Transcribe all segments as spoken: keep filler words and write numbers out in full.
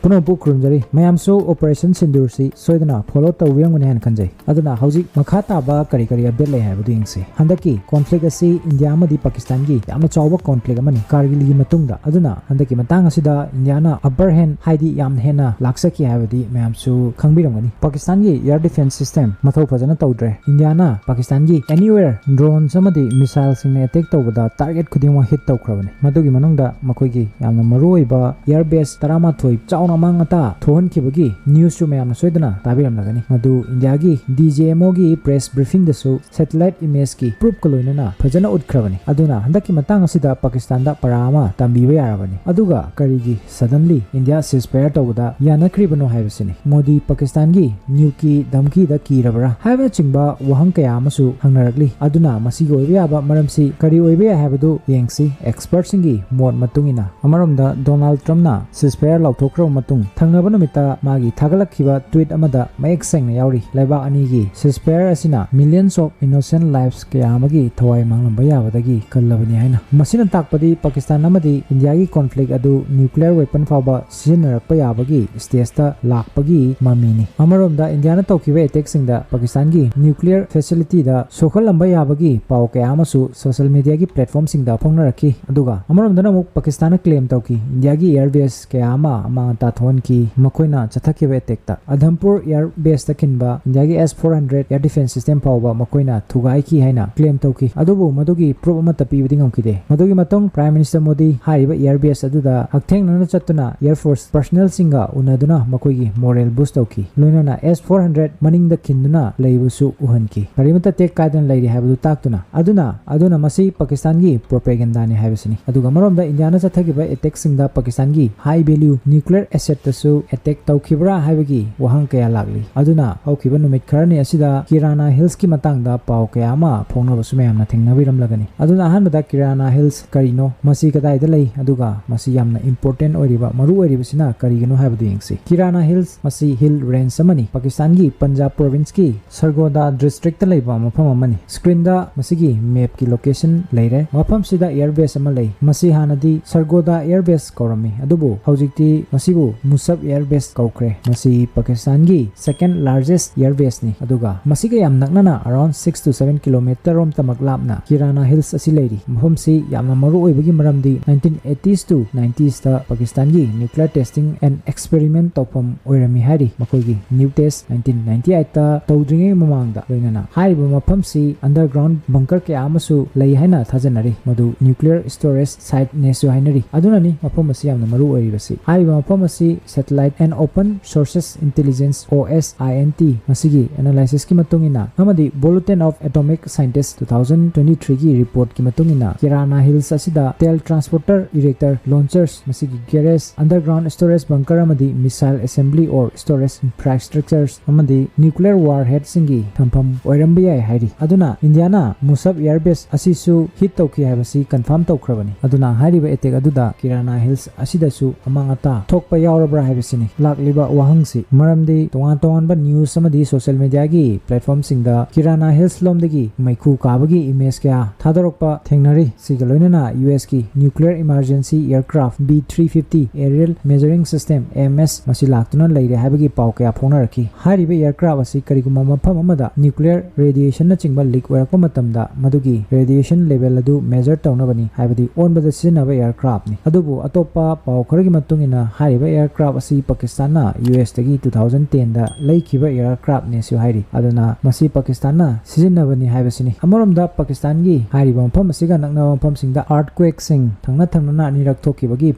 ꯄꯨꯝꯅꯃꯛꯄꯨ ꯈꯨꯔꯨꯝꯖꯔꯤ꯫ ꯃꯌꯥꯝꯁꯨ Operation Sindoor ꯁꯤ ꯁꯣꯏꯗꯅ follow ꯇꯧꯕꯤꯔꯝꯒꯅꯤ ꯍꯥꯏꯅ ꯈꯟꯖꯩ꯫ ꯑꯗꯨꯅ ꯍꯧꯖꯤꯛ ꯃꯈꯥ ꯇꯥꯕ ꯀꯔꯤ ꯀꯔꯤ update ꯂꯩ ꯍꯥꯏꯕꯗꯨ ꯌꯦꯡꯁꯤ꯫ ꯍꯟꯗꯛꯀꯤ conflict ꯑꯁꯤ ꯏꯟꯗꯤꯌꯥ ꯑꯃꯗꯤ ꯄꯥꯀꯤꯁꯇꯥꯟꯒꯤ ꯌꯥꯝꯅ ꯆꯥꯎꯕ conflict ꯑꯃꯅꯤ ꯀꯥꯔꯒꯤꯜꯒꯤ ꯃꯇꯨꯡꯗ꯫ ꯑꯗꯨꯅ ꯍꯟꯗꯛꯀꯤ ꯃꯇꯥꯡ ꯑꯁꯤꯗ ꯏꯟꯗꯤꯌꯥꯅ upper hand, ꯍꯥꯏꯗꯤ ꯌꯥꯝꯅ ꯍꯦꯟꯅ ꯂꯥꯛꯆꯈꯤ ꯍꯥꯏꯕꯗꯤ ꯃꯌꯥꯝꯁꯨ ꯈꯪꯕꯤꯔꯝꯒꯅꯤ꯫ ꯄꯥꯀꯤꯁꯇꯥꯟꯒꯤ air defence system ꯃꯊꯧ ꯐꯖꯅ ꯇꯧꯗ꯭ꯔꯦ꯫ ꯏꯟꯗꯤꯌꯥꯅ ꯄꯥꯀꯤꯁꯇꯥꯟꯒꯤ anywhere drones ꯑꯃꯗꯤ missile ꯁꯤꯡꯅ attack ꯇꯧꯕꯗ target ꯈꯨꯗꯤꯡꯃꯛ hit ꯇꯧꯈ꯭ꯔꯕꯅꯤ꯫ ꯃꯗꯨꯒꯤ ꯃꯅꯨꯡꯗ ꯃꯈꯣꯏꯒꯤ ꯌꯥꯝꯅ ꯃꯔꯨꯑꯣꯏꯕ air base ꯇꯔꯥꯃꯥꯊꯣꯏ ꯆꯥꯎꯅ ꯑꯃꯥꯡ ꯑꯇꯥ ꯊꯣꯛꯍꯟꯈꯤꯕꯒꯤ news ꯁꯨ ꯃꯌꯥꯝꯅ ꯁꯣꯏꯗꯅ ꯇꯥꯕꯤꯔꯝꯂꯒꯅꯤ꯫ ꯃꯗꯨ ꯏꯟꯗꯤꯌꯥꯒꯤ D G M O ꯒꯤ press briefing ꯗꯁꯨ satellite image ꯀꯤ proof ꯀ ꯂꯣꯏꯅꯅ ꯐꯖꯅ ꯎꯠꯈ꯭ꯔꯕꯅꯤ꯫ ꯑꯗꯨꯅ ꯍꯟꯗꯛꯀꯤ ꯃꯇꯥꯡ ꯑꯁꯤꯗ ꯄꯥꯀꯤꯁꯇꯥꯟꯗ ꯄꯔꯥ ꯑꯃ ꯇꯝꯕꯤꯕ ꯌꯥꯔꯕꯅꯤ꯫ ꯑꯗꯨꯒ ꯀꯔꯤꯒꯤ suddenly ꯏꯟꯗꯤꯌꯥ ceasefire ꯇꯧꯕꯗ ꯌꯥꯅꯈ꯭ꯔꯤꯕꯅꯣ ꯍꯥꯏꯕꯁꯤꯅꯤ꯫ ꯃꯣꯗꯤ ꯄꯥꯀꯤꯁꯇꯥꯟꯒꯤ nuke ꯀꯤ ꯙꯝꯀꯤꯗ ꯀꯤꯔꯕ꯭ꯔꯥ ꯍꯥꯏꯕꯅꯆꯤꯡꯕ ꯋꯥꯍꯪ ꯀꯌꯥ ꯑꯃꯁꯨ ꯍꯪꯅꯔꯛꯂꯤ꯫ ꯑꯗꯨꯅ ꯃꯁꯤꯒꯤ ꯑꯣꯏꯕ ꯌꯥꯕ ꯃꯔꯝꯁꯤ ꯀꯔꯤ ꯑꯣꯏꯕ ꯌꯥꯏ ꯍꯥꯏꯕꯗꯨ ꯌꯦꯡꯁꯤ꯫ Expert ꯁꯤꯡꯒꯤ ꯃꯣꯠ ꯃꯇꯨꯡ ꯏꯟꯅ, ꯑꯃꯔꯣꯝꯗ ꯗꯣꯅꯥꯜꯗ ꯇ꯭ꯔꯝꯞꯅ ceasefire ꯂꯥꯎꯊꯣꯛꯈ꯭ꯔꯕ ꯃꯇꯨꯡ ꯊꯪꯅꯕ ꯅꯨꯃꯤꯠꯇ ꯃꯥꯒꯤ ꯊꯥꯒꯠꯂꯛꯈꯤꯕ tweet ꯑꯃꯗ ꯃꯌꯦꯛ ꯁꯦꯡꯅ ꯌꯥꯎꯔꯤ, ꯂꯩꯕꯥꯛ ꯑꯅꯤꯒꯤ ceasefire ꯑꯁꯤꯅ millions of innocent lives ꯀꯌꯥ ꯑꯃꯒꯤ ꯊꯋꯥꯏ ꯃꯥꯡꯂꯝꯕ ꯌꯥꯕꯗꯒꯤ ꯀꯜꯂꯕꯅꯤ ꯍꯥꯏꯅ꯫ ꯃꯁꯤꯅ ꯇꯥꯛꯄꯗꯤ ꯄꯥꯀꯤꯁꯇꯥꯟ ꯑꯃꯗꯤ ꯏꯟꯗꯤꯌꯥꯒꯤ conflict ꯑꯗꯨ nuclear weapon ꯐꯥꯎꯕ ꯁꯤꯖꯤꯟꯅꯔꯛꯄ ꯌꯥꯕꯒꯤ stage ꯇ ꯂꯥꯛꯄꯒꯤ ꯃꯃꯤꯅꯤ꯫ ꯑꯃꯔꯣꯝꯗ ꯏꯟꯗꯤꯌꯥꯅ ꯇꯧꯈꯤꯕ attack ꯁꯤꯡꯗ ꯄꯥꯀꯤꯁꯇꯥꯟꯒꯤ nuclear facility ꯗ ꯁꯣꯛꯍꯜꯂꯝꯕ ꯌꯥꯕꯒꯤ ꯄꯥꯎ ꯀꯌꯥ ꯑꯃꯁꯨ social media ꯒꯤ platform ꯁꯤꯡꯗ ꯐꯣꯡꯅꯔꯛꯈꯤ꯫ ꯑꯗꯨꯒ ꯑꯃꯔꯣꯝꯗꯅ ꯑꯃꯨꯛ ꯄꯥꯀꯤꯁꯇꯥꯟꯅ claim ꯇꯧꯈꯤ, ꯏꯟꯗꯤꯌꯥꯒꯤ air base ꯀꯌꯥ ꯑꯃ ꯑꯃꯥꯡ ꯑꯇꯥ ꯊꯣꯛꯍꯟꯈꯤ ꯃꯈꯣꯏꯅ ꯆꯠꯊꯈꯤꯕ attack ꯇ꯫ ꯑꯙꯝꯄꯨꯔ air base ꯇ ꯈꯤꯟꯕ ꯏꯟꯗꯤꯌꯥꯒꯤ S four hundred air defence system ꯐꯥꯎꯕ ꯃꯈꯣꯏꯅ ꯊꯨꯒꯥꯏꯈꯤ ꯍꯥꯏꯅ claim ꯇꯧꯈꯤ꯫ ꯑꯗꯨꯕꯨ ꯃꯗꯨꯒꯤ proof ꯑꯃꯠꯇ ꯄꯤꯕꯗꯤ ꯉꯝꯈꯤꯗꯦ꯫ ꯃꯗꯨꯒꯤ ꯃꯇꯨꯡ Prime Minister ꯃꯣꯗꯤ ꯍꯥꯏꯔꯤꯕ air base ꯑꯗꯨꯗ ꯍꯛꯊꯦꯡꯅꯅ ꯆꯠꯇꯨꯅ Air Force personnel ꯁꯤꯡꯒ ꯎꯅꯗꯨꯅ ꯃꯈꯣꯏꯒꯤ moral boost ꯇꯧꯈꯤ꯫ ꯂꯣꯏꯅꯅ S four hundred ꯃꯅꯤꯡꯗ ꯈꯤꯟꯗꯨꯅ ꯂꯩꯕꯁꯨ ꯎꯍꯟꯈꯤ꯫ ꯀꯔꯤꯃꯠꯇ ꯇꯦꯛ ꯀꯥꯏꯗꯅ ꯂꯩꯔꯤ ꯍꯥꯏꯕꯗꯨ ꯇꯥꯛꯇꯨꯅ꯫ ꯑꯗꯨꯅ, ꯑꯗꯨꯅ ꯃꯁꯤ ꯄꯥꯀꯤꯁꯇꯥꯟꯒꯤ propaganda ꯅꯤ ꯍꯥꯏꯕꯁꯤꯅꯤ꯫ ꯑꯗꯨꯒ ꯑꯃꯔꯣꯝꯗ ꯏꯟꯗꯤꯌꯥꯅ ꯆꯠꯊꯈꯤꯕ attack ꯁꯤꯡꯗ ꯄꯥꯀꯤꯁꯇꯥꯟꯒꯤ high value nuclear asset ꯇꯁꯨ attack ꯇꯧꯈꯤꯕ꯭ꯔꯥ ꯍꯥꯏꯕꯒꯤ ꯋꯥꯍꯪ ꯀꯌꯥ ꯂꯥꯛꯂꯤ꯫ ꯑꯗꯨꯅ ꯍꯧꯈꯤꯕ ꯅꯨꯃꯤꯠ ꯈꯔꯅꯤ ꯑꯁꯤꯗ ꯀꯤꯔꯥꯅꯥ Hills ꯀꯤ ꯃꯇꯥꯡꯗ ꯄꯥꯎ ꯀꯌꯥ ꯑꯃ ꯐꯣꯡꯅꯕꯁꯨ ꯃꯌꯥꯝꯅ ꯊꯦꯡꯅꯕꯤꯔꯝꯂꯒꯅꯤ꯫ ꯑꯗꯨꯅ ꯑꯍꯥꯟꯕꯗ ꯀꯤꯔꯥꯅꯥ Hills ꯀꯔꯤꯅꯣ, ꯃꯁꯤ ꯀꯗꯥꯏꯗ ꯂꯩ, ꯑꯗꯨꯒ ꯃꯁꯤ ꯌꯥꯝꯅ important ꯑꯣꯏꯔꯤꯕ, ꯃꯔꯨ ꯑꯣꯏꯔꯤꯕꯁꯤꯅ ꯀꯔꯤꯒꯤꯅꯣ ꯍꯥꯏꯕꯗꯨ ꯌꯦꯡꯁꯤ꯫ ꯀꯤꯔꯥꯅꯥ Hills ꯃꯁꯤ hill range ꯑꯃꯅꯤ꯫ ꯄꯥꯀꯤꯁꯇꯥꯟꯒꯤ ꯄꯟꯖꯥꯕ province ꯀꯤ ꯁꯔꯒꯣꯗꯥ district ꯇ ꯂꯩꯕ ꯃꯐꯝ ꯑꯃꯅꯤ꯫ Screen ꯗ ꯃꯁꯤꯒꯤ map ꯀꯤ location ꯂꯩꯔꯦ꯫ ꯃꯐꯝꯁꯤꯗ air base ꯑꯃ ꯂꯩ꯫ ꯃꯁꯤ ꯍꯥꯟꯅꯗꯤ ꯁꯔꯒꯣꯗꯥ air base ꯀꯧꯔꯝꯃꯤ, ꯑꯗꯨꯕꯨ ꯍꯧꯖꯤꯛꯇꯤ ꯃꯁꯤꯕꯨ ꯃꯨꯁꯕ Air Base ꯀꯧꯈ꯭ꯔꯦ꯫ ꯃꯁꯤ ꯄꯥꯀꯤꯁꯇꯥꯟꯒꯤ second largest air base ꯅꯤ꯫ ꯑꯗꯨꯒ ꯃꯁꯤꯒ ꯌꯥꯝ ꯅꯛꯅꯅ around six to seven kilometer ꯔꯣꯝꯇꯃꯛ ꯂꯥꯞꯅ ꯀꯤꯔꯥꯅꯥ ꯍꯤꯜꯁ ꯑꯁꯤ ꯂꯩꯔꯤ꯫ ꯃꯐꯝꯁꯤ ꯌꯥꯝꯅ ꯃꯔꯨ ꯑꯣꯏꯕꯒꯤ ꯃꯔꯝꯗꯤ nineteen eighties to nineties ꯇ ꯄꯥꯀꯤꯁꯇꯥꯟꯒꯤ nuclear testing and experiment ꯇꯧꯐꯝ ꯑꯣꯏꯔꯝꯃꯤ ꯍꯥꯏꯔꯤ꯫ ꯃꯈꯣꯏꯒꯤ nuke test nineteen ninety eight ꯇ ꯇꯧꯗ꯭ꯔꯤꯉꯩ ꯃꯃꯥꯡꯗ, ꯂꯣꯏꯅꯅ ꯍꯥꯏꯔꯤꯕ ꯃꯐꯝꯁꯤ underground bunker ꯀꯌꯥ ꯑꯃꯁꯨ ꯂꯩ ꯍꯥꯏꯅ ꯊꯥꯖꯅꯔꯤ꯫ ꯃꯗꯨ nuclear storage site ꯅꯦꯁꯨ ꯍꯥꯏꯅꯔꯤ꯫ ꯑꯗꯨꯅꯅꯤ ꯃꯐꯝ ꯑꯁꯤ ꯌꯥꯝꯅ ꯃꯔꯨ ꯑꯣꯏꯔꯤꯕꯁꯤ꯫ ꯍꯥꯏꯔꯤꯕ ꯃꯐꯝ ꯑꯁꯤ Satellite and Open Sources Intelligence, OSINT, ꯃꯁꯤꯒꯤ analysis ꯀꯤ ꯃꯇꯨꯡ ꯏꯟꯅ ꯑꯃꯗꯤ Bulletin of Atomic Scientists two thousand twenty three ꯒꯤ report ꯀꯤ ꯃꯇꯨꯡ ꯏꯟꯅ ꯀꯤꯔꯥꯅꯥ ꯍꯤꯜꯁ ꯑꯁꯤꯗ ꯇꯦꯜ ꯇ꯭ꯔꯥꯟꯁꯄꯣꯔꯇꯔ, ꯏꯔꯦꯛꯇꯔ, ꯂꯣꯟꯆꯔꯁ, ꯃꯁꯤꯒꯤ ꯒꯦꯔꯦꯖ, underground storage bunker ꯑꯃꯗꯤ missile assembly or storage infrastructures ꯑꯃꯗꯤ nuclear warhead ꯁꯤꯡꯒꯤ ꯊꯝꯐꯝ ꯑꯣꯏꯔꯝꯕ ꯌꯥꯏ ꯍꯥꯏꯔꯤ꯫ ꯑꯗꯨꯅ ꯏꯟꯗꯤꯌꯥꯅ ꯃꯨꯁꯕ Air Base ꯑꯁꯤꯁꯨ hit ꯇꯧꯈꯤ ꯍꯥꯏꯕꯁꯤ confirm ꯇꯧꯈ꯭ꯔꯕꯅꯤ꯫ ꯑꯗꯨꯅ ꯍꯥꯏꯔꯤꯕ attack ꯑꯗꯨꯗ ꯀꯤꯔꯥꯅꯥ ꯍꯤꯜꯁ ꯑꯁꯤꯗꯁꯨ ꯑꯃꯥꯡ ꯑꯇꯥ ꯊꯣꯛꯄ ꯌꯥꯎꯔꯕ꯭ꯔꯥ ꯍꯥꯏꯕꯁꯤꯅꯤ ꯂꯥꯛꯂꯤꯕ ꯋꯥꯍꯪꯁꯤ꯫ ꯃꯔꯝꯗꯤ ꯇꯣꯉꯥꯟ ꯇꯣꯉꯥꯟꯕ news ꯑꯃꯗꯤ social media ꯒꯤ platform ꯁꯤꯡꯗ ꯀꯤꯔꯥꯅꯥ ꯍꯤꯜꯁ ꯂꯣꯝꯗꯒꯤ ꯃꯩꯈꯨ ꯀꯥꯕꯒꯤ image ꯀꯌꯥ ꯊꯥꯗꯣꯔꯛꯄ ꯊꯦꯡꯅꯔꯤ꯫ ꯁꯤꯒ ꯂꯣꯏꯅꯅ U S ꯀꯤ nuclear emergency aircraft B three fifty aerial measuring system, AMS, ꯃꯁꯤ ꯂꯥꯛꯇꯨꯅ ꯂꯩꯔꯦ ꯍꯥꯏꯕꯒꯤ ꯄꯥꯎ ꯀꯌꯥ ꯐꯣꯡꯅꯔꯛꯈꯤ꯫ ꯍꯥꯏꯔꯤꯕ aircraft ꯑꯁꯤ ꯀꯔꯤꯒꯨꯝꯕ ꯃꯐꯝ ꯑꯃꯗ nuclear radiation ꯅꯆꯤꯡꯕ leak ꯑꯣꯏꯔꯛꯄ ꯃꯇꯝꯗ ꯃꯗꯨꯒꯤ radiation level ꯑꯗꯨ measure ꯇꯧꯅꯕꯅꯤ, ꯍꯥꯏꯕꯗꯤ ꯑꯣꯟꯕꯗ ꯁꯤꯖꯤꯟꯅꯕ aircraft ꯅꯤ꯫ ꯑꯗꯨꯕꯨ ꯑꯇꯣꯞꯄ ꯄꯥꯎ ꯈꯔꯒꯤ ꯃꯇꯨꯡ ꯏꯟꯅ ꯍꯥꯏꯔꯤꯕ aircraft ꯑꯁꯤ ꯄꯥꯀꯤꯁꯇꯥꯟꯅ U S ꯇꯒꯤ two thousand ten ꯗ ꯂꯩꯈꯤꯕ aircraft ꯅꯦꯁꯨ ꯍꯥꯏꯔꯤ꯫ ꯑꯗꯨꯅ ꯃꯁꯤ ꯄꯥꯀꯤꯁꯇꯥꯟꯅ ꯁꯤꯖꯤꯟꯅꯕꯅꯤ ꯍꯥꯏꯕꯁꯤꯅꯤ꯫ ꯑꯃꯔꯣꯝꯗ ꯄꯥꯀꯤꯁꯇꯥꯟꯒꯤ ꯍꯥꯏꯔꯤꯕ ꯃꯐꯝ ꯑꯁꯤꯒ ꯅꯛꯅꯕ ꯃꯐꯝꯁꯤꯡꯗ earthquake ꯁꯤꯡ ꯊꯪꯅ ꯊꯪꯅꯅ ꯑꯅꯤꯔꯛ ꯊꯣꯛꯈꯤꯕꯒꯤ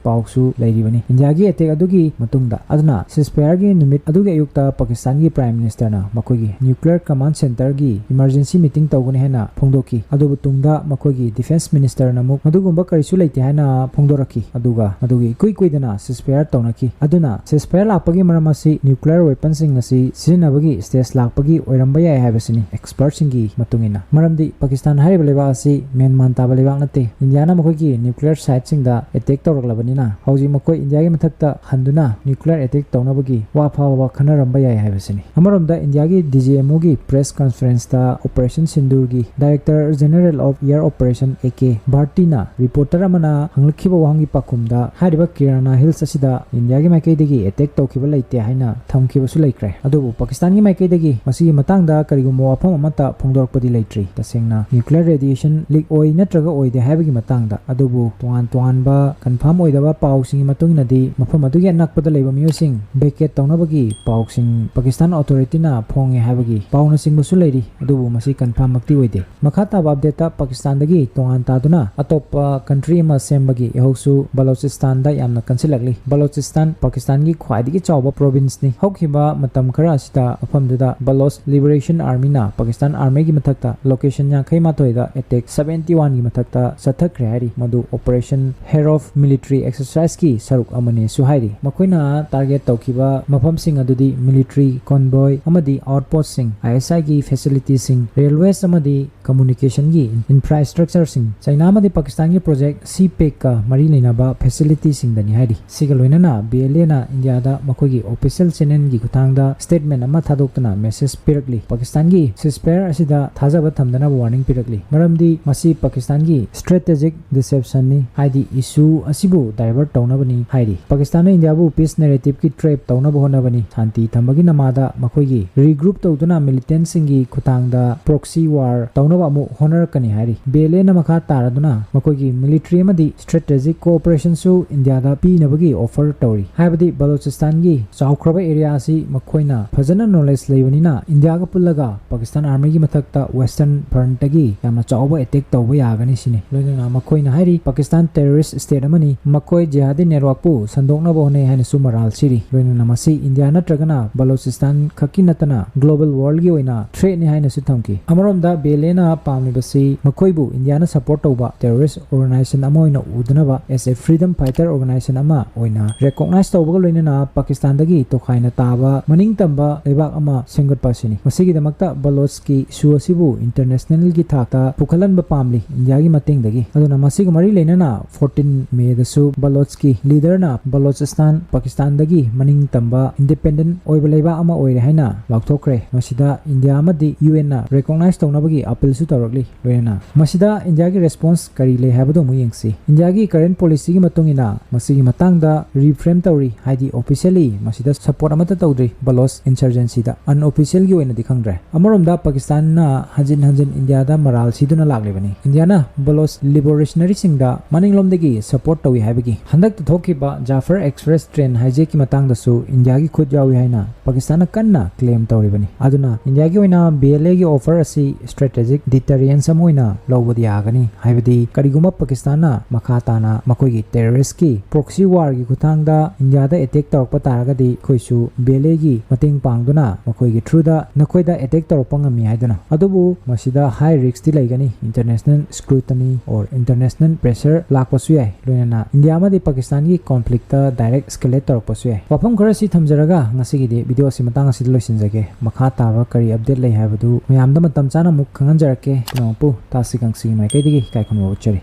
ꯄꯥꯎꯁꯨ ꯂꯩꯔꯤꯕꯅꯤ ꯏꯟꯗꯤꯌꯥꯒꯤ attack ꯑꯗꯨꯒꯤ ꯃꯇꯨꯡꯗ꯫ ꯑꯗꯨꯅ ceasefire ꯒꯤ ꯅꯨꯃꯤꯠ ꯑꯗꯨꯒꯤ ꯑꯌꯨꯛꯇ ꯄꯥꯀꯤꯁꯇꯥꯟꯒꯤ Prime Minister ꯅ ꯃꯈꯣꯏꯒꯤ nuclear command center ꯒꯤ emergency meeting ꯇꯧꯒꯅꯤ ꯍꯥꯏꯅ ꯐꯣꯡꯗꯣꯛꯈꯤ꯫ ꯑꯗꯨꯕꯨ ꯇꯨꯡꯗ ꯃꯈꯣꯏꯒꯤ Defence Minister ꯅ ꯑꯃꯨꯛ ꯃꯗꯨꯒꯨꯝꯕ ꯀꯔꯤꯁꯨ ꯂꯩꯇꯦ ꯍꯥꯏꯅ ꯐꯣꯡꯗꯣꯔꯛꯈꯤ꯫ ꯑꯗꯨꯒ ꯃꯗꯨꯒꯤ ꯏꯀꯨꯏ ꯀꯨꯏꯗꯅ ceasefire ꯇꯧꯅꯈꯤ꯫ ꯑꯗꯨꯅ ceasefire ꯂꯥꯛꯄꯒꯤ ꯃꯔꯝ ꯑꯁꯤ nuclear weapon ꯁꯤꯡ ꯑꯁꯤ ꯁꯤꯖꯤꯟꯅꯕꯒꯤ stage ꯂꯥꯛꯄꯒꯤ ꯑꯣꯏꯔꯝꯕ ꯌꯥꯏ ꯍꯥꯏꯕꯁꯤꯅꯤ expert ꯁꯤꯡꯒꯤ ꯃꯇꯨꯡ ꯏꯟꯅ꯫ ꯃꯔꯝꯗꯤ ꯄꯥꯀꯤꯁꯇꯥꯟ ꯍꯥꯏꯔꯤꯕ ꯂꯩꯕꯥꯛ ꯑꯁꯤ ꯃꯦꯟ ꯃꯥꯟ ꯇꯥꯕ ꯂꯩꯕꯥꯛ ꯅꯠꯇꯦ꯫ ꯏꯟꯗꯤꯌꯥꯅ ꯃꯈꯣꯏꯒꯤ nuclear site ꯁꯤꯡꯗ attack ꯇꯧꯔꯛꯂꯕꯅꯤꯅ ꯍꯧꯖꯤꯛ ꯃꯈꯣꯏ ꯏꯟꯗꯤꯌꯥꯒꯤ ꯃꯊꯛꯇ ꯍꯟꯗꯨꯅ nuclear attack ꯇꯧꯅꯕꯒꯤ ꯋꯥ ꯐꯥꯎꯕ ꯈꯟꯅꯔꯝꯕ ꯌꯥꯏ ꯍꯥꯏꯕꯁꯤꯅꯤ꯫ ꯑꯃꯔꯣꯝꯗ ꯏꯟꯗꯤꯌꯥꯒꯤ D G M O ꯒꯤ press conference ꯇ Operation Sindoor ꯒꯤ Director General of Air Operation A K Bharti ꯅ reporter ꯑꯃꯅ ꯍꯪꯂꯛꯈꯤꯕ ꯋꯥꯍꯪꯒꯤ ꯄꯥꯎꯈꯨꯝꯗ ꯍꯥꯏꯔꯤꯕ ꯀꯤꯔꯥꯅꯥ ꯍꯤꯜꯁ ꯑꯁꯤꯗ ꯏꯟꯗꯤꯌꯥ ꯏꯟꯗꯤꯌꯥꯒꯤ ꯃꯥꯏꯀꯩꯗꯒꯤ ꯑꯦꯇꯦꯛ ꯇꯧꯈꯤꯕ ꯂꯩꯇꯦ ꯍꯥꯏꯅ ꯊꯝꯈꯤꯕꯁꯨ ꯂꯩꯈ꯭ꯔꯦ꯫ ꯑꯗꯨꯕꯨ ꯄꯥꯀꯤꯁꯇꯥꯟꯒꯤ ꯃꯥꯏꯀꯩꯗꯒꯤ ꯃꯁꯤꯒꯤ ꯃꯇꯥꯡꯗ ꯀꯔꯤꯒꯨꯝꯕ ꯋꯥꯐꯝ ꯑꯃꯠꯇ ꯐꯣꯡꯗꯣꯔꯛꯄꯗꯤ ꯂꯩꯇ꯭ꯔꯤ꯫ ꯇꯁꯦꯡꯅ ꯅ꯭ꯌꯨꯀ꯭ꯂꯤꯌꯔ ꯔꯦꯗꯤꯌꯦꯁꯟ ꯂꯤꯛ ꯑꯣꯏ ꯅꯠꯇ꯭ꯔꯒ ꯑꯣꯏꯗꯦ ꯍꯥꯏꯕꯒꯤ ꯃꯇꯥꯡꯗ꯫ ꯑꯗꯨꯕꯨ ꯇꯣꯉꯥꯟ ꯇꯣꯉꯥꯟꯕ ꯀꯟꯐꯥꯔꯝ ꯑꯣꯏꯗꯕ ꯄꯥꯎꯁꯤꯡꯒꯤ ꯃꯇꯨꯡ ꯏꯟꯅꯗꯤ ꯃꯐꯝ ꯑꯗꯨꯒꯤ ꯑꯅꯛꯄꯗ ꯂꯩꯕ ꯃꯤꯑꯣꯏꯁꯤꯡ ꯚꯦꯀꯦꯠ ꯇꯧꯅꯕꯒꯤ ꯄꯥꯎꯁꯤꯡ ꯄꯥꯀꯤꯁꯇꯥꯟ ꯑꯣꯊꯣꯔꯤꯇꯤꯅ ꯐꯣꯡꯉꯦ ꯍꯥꯏꯕꯒꯤ ꯄꯥꯎꯅꯆꯤꯡꯕꯁꯨ ꯂꯩꯔꯤ꯫ ꯑꯗꯨꯕꯨ ꯃꯁꯤ ꯀꯟꯐꯥꯔꯝꯃꯛꯇꯤ ꯑꯣꯏꯗꯦ꯫ ꯃꯈꯥ ꯇꯥꯕ ꯑꯞꯗꯦꯠꯇ ꯄꯥꯀꯤꯁꯇꯥꯟꯗꯒꯤ ꯇꯣꯉꯥꯟ ꯇꯥꯗꯨꯅ ꯑꯇꯣꯞꯄ ꯀꯟꯇ꯭ꯔꯤ ꯑꯃ ꯁꯦꯝꯕꯒꯤ ꯏꯍꯧꯁꯨ ꯕꯂꯣꯆꯤꯁꯇꯥꯟꯗ ꯌꯥꯝꯅ ꯀꯟꯁꯤꯜꯂꯛꯂꯤ꯫ ꯕꯂꯣꯆꯤꯁꯇꯥꯟ ꯄꯥꯀꯤꯁꯇꯥꯟꯒꯤ ꯈ꯭ꯋꯥꯏꯗꯒꯤ ꯆꯥꯎꯕ ꯄ꯭ꯔꯣꯚꯤꯟꯁꯅꯤ꯫ ꯍꯧꯈꯤꯕ ꯃꯇꯝ ꯈꯔ ꯑꯁꯤꯗ ꯃꯐꯝꯗꯨꯗ ꯕꯂꯣꯆ ꯂꯤꯕꯔꯦꯁꯟ ꯑꯥꯔꯃꯤꯅ ꯄꯥꯀꯤꯁꯇꯥꯟ ꯑꯥꯔꯃꯤꯒꯤ ꯃꯊꯛꯇ ꯂꯣꯀꯦꯁꯟ ꯌꯥꯡꯈꯩ ꯃꯥꯊꯣꯏꯗ ꯑꯦꯇꯦꯛ ꯁꯕꯦꯟꯇꯤ ꯋꯥꯟꯒꯤ ꯃꯊꯛꯇ ꯆꯠꯊꯈ꯭ꯔꯦ ꯍꯥꯏꯔꯤ꯫ ꯃꯗꯨ ꯑꯣꯄꯔꯦꯁꯟ ꯍꯦꯔꯣꯐ ꯃꯤꯂꯤꯇꯔꯤ ꯑꯦꯛꯁꯔꯁꯥꯏꯖꯀꯤ ꯁꯔꯨꯛ ꯑꯃꯅꯦꯁꯨ ꯍꯥꯏꯔꯤ꯫ ꯃꯈꯣꯏꯅ ꯇꯥꯔꯒꯦꯠ ꯇꯧꯈꯤꯕ ꯃꯐꯝꯁꯤꯡ ꯑꯗꯨꯗꯤ ꯃꯤꯂꯤꯇꯔꯤ ꯀꯣꯟꯚꯣꯏ ꯑꯃꯗꯤ ꯑꯥꯎꯠꯄꯣꯁꯁꯤꯡ, ꯑꯥꯏ ꯑꯦꯁ ꯑꯥꯏꯒꯤ ꯐꯦꯁꯤꯂꯤꯇꯤꯁꯤꯡ, ꯔꯦꯜꯋꯦꯁ ꯑꯃꯗꯤ ꯀꯝꯃꯨꯅꯤꯀꯦꯁꯟꯒꯤ ꯏꯟꯐ꯭ꯔꯥꯁ꯭ꯇ꯭ꯔꯛꯆꯔꯁꯤꯡ, ꯆꯩꯅꯥ ꯑꯃꯗꯤ ꯄꯥꯀꯤꯁꯇꯥꯟꯒꯤ ꯄ꯭ꯔꯣꯖꯦꯛ ꯁꯤ ꯄꯦꯛꯀ ꯃꯔꯤ ꯂꯩꯅꯕ ꯐꯦꯁꯤꯂꯤꯇꯤꯁꯤꯡꯗꯅꯤ ꯍꯥꯏꯔꯤ꯫ ꯁꯤꯒ ꯂꯣꯏꯅꯅ ꯕꯤ ꯑꯦꯜ ꯑꯦꯅ ꯏꯟꯗꯤꯌꯥꯗ ꯃꯈꯣꯏꯒꯤ ꯑꯣꯐꯤꯁꯤꯌꯦꯜ ꯆꯦꯅꯦꯜꯒꯤ ꯈꯨꯠꯊꯥꯡꯗ ꯁ꯭ꯇꯦꯠꯃꯦꯟ ꯑꯃ ꯊꯥꯗꯣꯛꯇꯨꯅ ꯃꯦꯁꯦꯖ ꯄꯤꯔꯛꯂꯤ꯫ ꯄꯥꯀꯤꯁꯇꯥꯟꯒꯤ ꯁꯤꯁꯐꯥꯌꯔ ꯑꯁꯤꯗ ꯊꯥꯖꯕ ꯊꯝꯗꯅꯕ ꯋꯥꯔꯅꯤꯡ ꯄꯤꯔꯛꯂꯤ꯫ ꯃꯔꯝꯗꯤ ꯃꯁꯤ ꯄꯥꯀꯤꯁꯇꯥꯟꯒꯤ ꯁ꯭ꯇ꯭ꯔꯦꯇꯦꯖꯤꯛ ꯗꯤꯁꯦꯞꯁꯟꯅꯤ, ꯍꯥꯏꯗꯤ ꯏꯁꯨ ꯑꯁꯤꯕꯨ ꯗꯥꯏꯚꯔꯠ ꯇꯧꯅꯕꯅꯤ ꯍꯥꯏꯔꯤ꯫ ꯄꯥꯀꯤꯁꯇꯥꯟꯅ ꯏꯟꯗꯤꯌꯥꯕꯨ ꯄꯤꯁ ꯅꯦꯔꯦꯇꯤꯚꯀꯤ ꯇ꯭ꯔꯦꯞ ꯇꯧꯅꯕ ꯍꯣꯠꯅꯕꯅꯤ꯫ ꯁꯥꯟꯇꯤ ꯊꯝꯕꯒꯤ ꯅꯃꯥꯗ ꯃꯈꯣꯏꯒꯤ ꯔꯤꯒ꯭ꯔꯨꯞ ꯇꯧꯗꯨꯅ ꯃꯤꯂꯤꯇꯦꯟꯁꯤꯡꯒꯤ ꯈꯨꯠꯊꯥꯡꯗ ꯄ꯭ꯔꯣꯛꯁꯤ ꯋꯥꯔ ꯇꯧꯅꯕ ꯑꯃꯨꯛ ꯍꯣꯠꯅꯔꯛꯀꯅꯤ ꯍꯥꯏꯔꯤ꯫ ꯕꯤ ꯑꯦꯜ ꯑꯦꯅ ꯃꯈꯥ ꯇꯥꯔꯗꯨꯅ ꯃꯈꯣꯏꯒꯤ ꯃꯤꯂꯤꯇꯔꯤ ꯑꯃꯗꯤ ꯁ꯭ꯇ꯭ꯔꯦꯇꯦꯖꯤꯛ ꯀꯣꯑꯣꯄꯔꯦꯁꯟꯁꯨ ꯏꯟꯗꯤꯌꯥꯗ ꯄꯤꯅꯕꯒꯤ ꯑꯣꯐꯔ ꯇꯧꯔꯤ꯫ ꯍꯥꯏꯕꯗꯤ ꯕꯂꯣꯆꯤꯁꯇꯥꯟꯒꯤ ꯆꯥꯎꯈ꯭ꯔꯕ ꯑꯦꯔꯤꯌꯥ ꯑꯁꯤ ꯃꯈꯣꯏꯅ ꯐꯖꯅ ꯅꯣꯂꯦꯖ ꯂꯩꯕꯅꯤꯅ ꯏꯟꯗꯤꯌꯥꯒ ꯄꯨꯜꯂꯒ ꯄꯥꯀꯤꯁꯇꯥꯟ ꯑꯥꯔꯃꯤꯒꯤ ꯃꯊꯛꯇ ꯋꯦꯁꯇꯔꯟ ꯐ꯭ꯔꯟꯠꯇꯒꯤ ꯌꯥꯝꯅ ꯆꯥꯎꯕ ꯑꯦꯇꯦꯛ ꯇꯧꯕ ꯌꯥꯒꯅꯤ ꯁꯤꯅꯤ꯫ ꯂꯣꯏꯅꯅ ꯃꯈꯣꯏꯅ ꯍꯥꯏꯔꯤ, ꯄꯥꯀꯤꯁꯇꯥꯟ ꯇꯦꯔꯣꯔꯤꯁ꯭ꯠ ꯁ꯭ꯇꯦꯠ ꯑꯃꯅꯤ, ꯃꯈꯣꯏ ꯖꯤꯍꯥꯗꯤ ꯅꯦꯠꯋꯥꯔꯛꯄꯨ ꯁꯟꯗꯣꯛꯅꯕ ꯍꯣꯠꯅꯩ ꯍꯥꯏꯅꯁꯨ ꯃꯔꯥꯜ ꯁꯤꯔꯤ꯫ ꯂꯣꯏꯅꯅ ꯃꯁꯤ ꯏꯟꯗꯤꯌꯥ ꯅꯠꯇ꯭ꯔꯒꯅ ꯕꯂꯣꯆꯤꯁꯇꯥꯟ ꯈꯛꯀꯤ ꯅꯠꯇꯅ ꯒ꯭ꯂꯣꯕꯜ ꯋꯥꯔꯜꯒꯤ ꯑꯣꯏꯅ ꯊ꯭ꯔꯦꯠꯅꯤ ꯍꯥꯏꯅꯁꯨ ꯊꯝꯈꯤ꯫ ꯑꯃꯔꯣꯝꯗ ꯕꯤ ꯑꯦꯜ ꯑꯦꯅ ꯄꯥꯝꯂꯤꯕꯁꯤ ꯃꯈꯣꯏꯕꯨ ꯏꯟꯗꯤꯌꯥꯅ ꯁꯄꯣꯔꯠ ꯇꯧꯕ ꯇꯦꯔꯣꯔꯤꯁ꯭ꯠ ꯑꯣꯔꯒꯅꯥꯏꯖꯦꯁꯟ ꯑꯃ ꯑꯣꯏꯅ ꯎꯗꯅꯕ, ꯑꯦꯁ ꯑꯦ ꯐ꯭ꯔꯤꯗꯝ ꯐꯥꯏꯇꯔ ꯑꯣꯔꯒꯅꯥꯏꯖꯦꯁꯟ ꯑꯃ ꯑꯣꯏꯅ ꯔꯦꯀꯣꯛꯅꯥꯏꯖ ꯇꯧꯕꯒ ꯂꯣꯏꯅꯅ ꯄꯥꯀꯤꯁꯇꯥꯟꯗꯒꯤ ꯇꯣꯈꯥꯏꯅ ꯇꯥꯕ ꯃꯅꯤꯡ ꯇꯝꯕ ꯂꯩꯕꯥꯛ ꯑꯃ ꯁꯦꯝꯒꯠꯄ ꯑꯁꯤꯅꯤ꯫ ꯃꯁꯤꯒꯤꯗꯃꯛꯇ ꯕꯂꯣꯆꯀꯤ ꯏꯁꯨ ꯑꯁꯤꯕꯨ ꯏꯟꯇꯔꯅꯦꯁꯅꯦꯜꯒꯤ ꯊꯥꯛꯇ ꯄꯨꯈꯠꯍꯟꯕ ꯄꯥꯝꯂꯤ ꯏꯟꯗꯤꯌꯥꯒꯤ ꯃꯇꯦꯡꯗꯒꯤ꯫ ꯑꯗꯨꯅ ꯃꯁꯤꯒ ꯃꯔꯤ ꯂꯩꯅꯅ ꯐꯣꯔꯇꯤꯟ ꯃꯦꯗꯁꯨ ꯕꯂꯣꯆꯀꯤ ꯂꯤꯗꯔꯅ ꯕꯂꯣꯆꯤꯁꯇꯥꯟ ꯄꯥꯀꯤꯁꯇꯥꯟꯗꯒꯤ ꯃꯅꯤꯡ ꯇꯝꯕ ꯏꯟꯗꯤꯄꯦꯟꯗꯦꯟꯠ ꯑꯣꯏꯕ ꯂꯩꯕꯥꯛ ꯑꯃ ꯑꯣꯏꯔꯦ ꯍꯥꯏꯅ ꯂꯥꯎꯊꯣꯛꯈ꯭ꯔꯦ꯫ ꯃꯁꯤꯗ ꯏꯟꯗꯤꯌꯥ ꯑꯃꯗꯤ ꯌꯨ ꯑꯦꯟꯅ ꯔꯦꯀꯣꯛꯅꯥꯏꯖ ꯇꯧꯅꯕꯒꯤ ꯑꯄꯤꯜꯁꯨ ꯇꯧꯔꯛꯂꯤ꯫ ꯂꯣꯏꯅꯅ ꯃꯁꯤꯗ ꯏꯟꯗꯤꯌꯥꯒꯤ ꯔꯦꯁꯄꯣꯟꯁ ꯀꯔꯤ ꯂꯩ ꯍꯥꯏꯕꯗꯨ ꯑꯃꯨꯛ ꯌꯦꯡꯁꯤ꯫ ꯏꯟꯗꯤꯌꯥꯒꯤ ꯀꯔꯦꯟꯠ ꯄꯣꯂꯤꯁꯤꯒꯤ ꯃꯇꯨꯡ ꯏꯟꯅ ꯃꯁꯤꯒꯤ ꯃꯇꯥꯡꯗ ꯔꯤꯐ꯭ꯔꯦꯟ ꯇꯧꯔꯤ, ꯍꯥꯏꯗꯤ officially ꯃꯁꯤꯗ support ꯑꯃꯠꯇ ꯇꯧꯗ꯭ꯔꯤ ꯕꯂꯣꯆ insurgencyꯗ, unofficialꯒꯤ ꯑꯣꯏꯅꯗꯤ ꯈꯪꯗ꯭ꯔꯦ꯫ ꯑꯃꯔꯣꯝꯗ ꯄꯥꯀꯤꯁꯇꯥꯟꯅ ꯍꯟꯖꯤꯟ ꯍꯟꯖꯤꯟ ꯏꯟꯗꯤꯌꯥꯗ ꯃꯔꯥꯜ ꯁꯤꯗꯨꯅ ꯂꯥꯛꯂꯤꯕꯅꯤ꯫ ꯏꯟꯗꯤꯌꯥꯅ ꯕꯂꯣꯆ liberationaryꯁꯤꯡꯗ ꯃꯅꯤꯡꯂꯣꯝꯗꯒꯤ support ꯇꯧꯏ ꯍꯥꯏꯕꯒꯤ꯫ ꯍꯟꯗꯛꯇ ꯊꯣꯛꯈꯤꯕ Jafar Express train hijackꯀꯤ ꯃꯇꯥꯡꯗꯁꯨ ꯏꯟꯗꯤꯌꯥꯒꯤ ꯈꯨꯠ ꯌꯥꯎꯏ ꯍꯥꯏꯅ ꯄꯥꯀꯤꯁꯇꯥꯟꯅ ꯀꯟꯅ claim ꯇꯧꯔꯤꯕꯅꯤ꯫ ꯑꯗꯨꯅ ꯏꯟꯗꯤꯌꯥꯒꯤ ꯑꯣꯏꯅ BLAꯒꯤ offer ꯑꯁꯤ strategic deterrence ꯑꯃ ꯑꯣꯏꯅ ꯂꯧꯕꯗꯤ ꯌꯥꯒꯅꯤ꯫ ꯍꯥꯏꯕꯗꯤ ꯀꯔꯤꯒꯨꯝꯕ ꯄꯥꯀꯤꯁꯇꯥꯟꯅ ꯃꯈꯥ ꯇꯥꯅ ꯃꯈꯣꯏꯒꯤ terroristꯀꯤ proxy warꯒꯤ ꯈꯨꯠꯊꯥꯡꯗ ꯏꯟꯗꯤꯌꯥꯗ attack ꯇꯧꯔꯛꯄ ꯇꯥꯔꯒꯗꯤ ꯑꯩꯈꯣꯏꯁꯨ BLAꯒꯤ ꯃꯇꯦꯡ ꯄꯥꯡꯗꯨꯅ ꯃꯈꯣꯏꯒꯤ throughꯗ ꯅꯈꯣꯏꯗ attack ꯇꯧꯔꯛꯄ ꯉꯝꯃꯤ ꯍꯥꯏꯗꯨꯅ꯫ ꯑꯗꯨꯕꯨ ꯃꯁꯤꯗ high riskꯇꯤ ꯂꯩꯒꯅꯤ, international scrutiny or international pressure ꯂꯥꯛꯄꯁꯨ ꯌꯥꯏ꯫ ꯂꯣꯏꯅꯅ ꯏꯟꯗꯤꯌꯥ ꯑꯃꯗꯤ ꯄꯥꯀꯤꯁꯇꯥꯟꯒꯤ conflictꯇ direct escalate ꯇꯧꯔꯛꯄꯁꯨ ꯌꯥꯏ꯫ ꯋꯥꯐꯝ ꯈꯔꯁꯤ ꯊꯝꯖꯔꯒ ꯉꯁꯤꯒꯤꯗꯤ video ꯑꯁꯤ ꯃꯇꯥꯡ ꯑꯁꯤꯗ ꯂꯣꯏꯁꯤꯟꯖꯒꯦ꯫ ꯃꯈꯥ ꯇꯥꯕ ꯀꯔꯤ update ꯂꯩ ꯍꯥꯏꯕꯗꯨ ꯃꯌꯥꯝꯗ ꯃꯇꯝ ꯆꯥꯅ ꯑꯃꯨꯛ ꯈꯪꯍꯟꯖꯔꯛꯀꯦ꯫ ꯄꯨꯝꯅꯃꯛꯄꯨ ꯇꯥꯁꯤ ꯀꯪꯁꯤꯒꯤ ꯃꯥꯏꯀꯩꯗꯒꯤ ꯏꯀꯥꯏ ꯈꯨꯝꯅꯕ ꯎꯠꯆꯔꯤ꯫